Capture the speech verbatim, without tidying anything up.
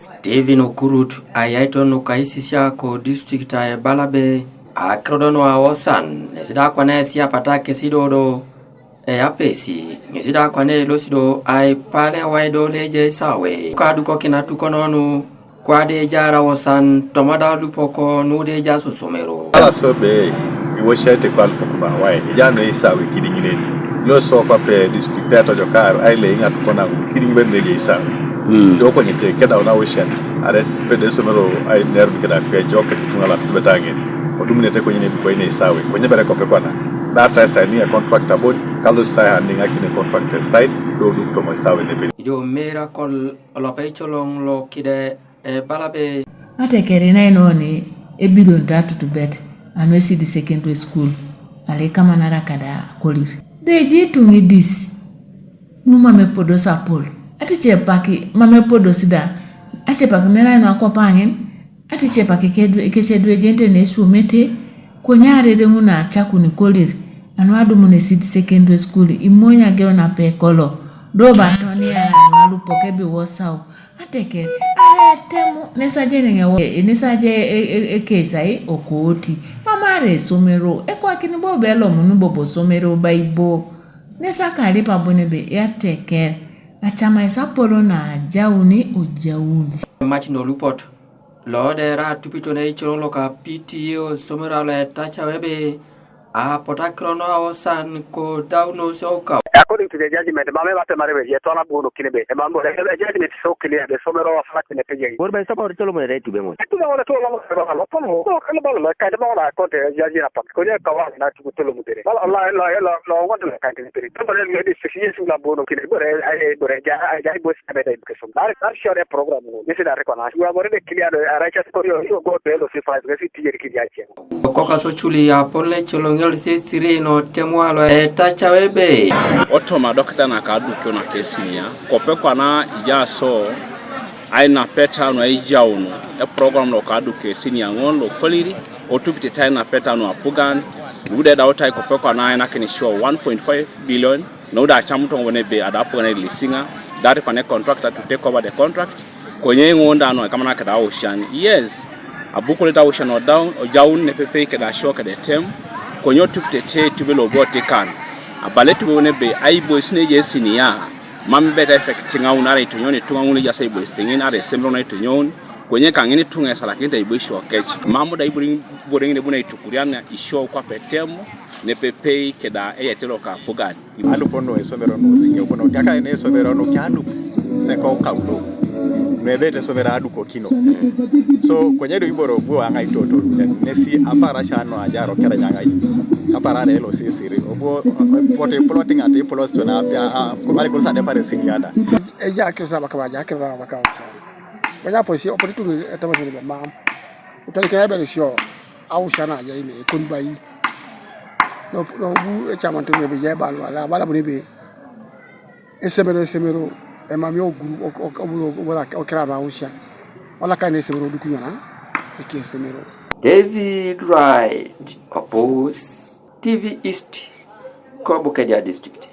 Stephen Okurut, ayaiton nuka isisia ko district a Ebalabe, akiro do nu awosan, nesi da kwana esi apata kesi dodo, eapesi, ŋesi da kwana elosi do aipale wai do leje isawe. Kadukokin atukono nu, kwa de ejara awosan, toma da lupoko nu de eja sosomero. Ala so be, iwoshete kwa lupoko ba wai, ejano isawe kidiŋinen. Lo so kwape district etojokar, aile iŋa tukona kidiŋ ben leje isawe. Mm. Do konyete keda una woshan, are pede somero ai nerm keda kwe jo kedi tuŋa la tubeta ŋin. Odumunete konyene bukwa ine isawe, konye bere kope kwana. Data esa ni a contract abon, kalu sa ha ni ŋakine contract side, do duk tomo isawe ne pedi. Ijo mera kol olopa icoloŋ lo kide Ebalabe. Atekeri nainoni ebilion tatutubet anu esidi secondary school, ale kamanara kada kolir. Deji tuŋidis, nu mam epodos apol, atice paki mam epodos da, ace paki merai nu akwap aŋin, atice paki kedu-, keceduejenite nesuomete, konye arere ŋun acakuni kolir, anu adumun esidi secondary school, imony ageu nape kolo, do batoniara anu alupok ebe wosau, Ateker, arai etemu, nesaje neŋewo, nesaje e-, e-, ekeisai okooti, mam arai esomero, ekwakin bobo elomun bobo somero baibo, nesakari pabun ebe, ateker, acamais apolo na ajauni ojaun. Martin Olupot, lo dera atupito na icono loka P T A osomero alo etacau ebe, Apotakiro no awosan ko daunos okau. According to the judgment, mame bate mare be yetona bono kine be. Emam bo, the judgment is so clear, the somero wa flat ne pejai. Bor bai saba ori tolo mo re tube mo. Tube mo tolo mo ba lo tolo. Ko kan ba lo ka de ba la ko te judge na pa. Ko ya ka wa na tu tolo mo tere. Ba la la la la wa de ka te tere. To ba le de six years la bono kine. Bor ai bor ja ai ja bo sa be dai ke som. Dar dar shore program. Ni se dar ko na. Wa bor de clear do ara cha ko yo yo go te lo si fa. Ga si tiyer ki ja che. Koka so culi apol ne coloŋ ŋel sesiri no temwalo etacau ebe. Otoma dokita na kadukio na kesinia, kope kwana ijaso, aina peta no aijaunu, e program lo kadukio sinia ŋon lo koliri, otupite aina peta no apugan, lude dautai kope kwana aina kinisio one point five billion, no da chamuto ŋone be ada apugan ilisiŋa, dari kwane contractor to take over the contract, Konye ŋun da nu kamana keda aushan. Yes. Abu kule da aushan o daun, o jaun ne pepe keda sho keda tem. Konye o tup tete tube lo bo tekan. Abale tube ne be ai boys ne je sinia. Mam be da effect ŋaun are to nyon, to ŋaun ja sai boys tingin are semro na to nyon. Konye ka ŋini tuŋa esalakin da ibo isho kech. Mamu da iburing boring ne buna itukurian isho kwa petem. Nepepei keda eyete loka apugan. Alupo nu esomero nu sinyau kono tiaka ne esomero nu kialup seko kaulo. Nu ebete esomero adukokino. So konye do iboro obuo aŋai toto nesi apara sha nu ajaro kera nyaŋai. Apara are elo sisiri obuo pote plotting ate plotting na pia. Bali kursa de pare siniada. Eja kiro saba kaba ja kiro saba kaba. Baja polisi opori tu etama sini be mam. Utali kena bere sio. Aushan aja ine ekon bai. No no bu ecaman tene be jai balu ala bala bune be. Esemero esemero emami oguru okira no aushan. Wala kaine esemero dukunyana. Eke esemero. David Wright Opus, T V East, Kobukedia District.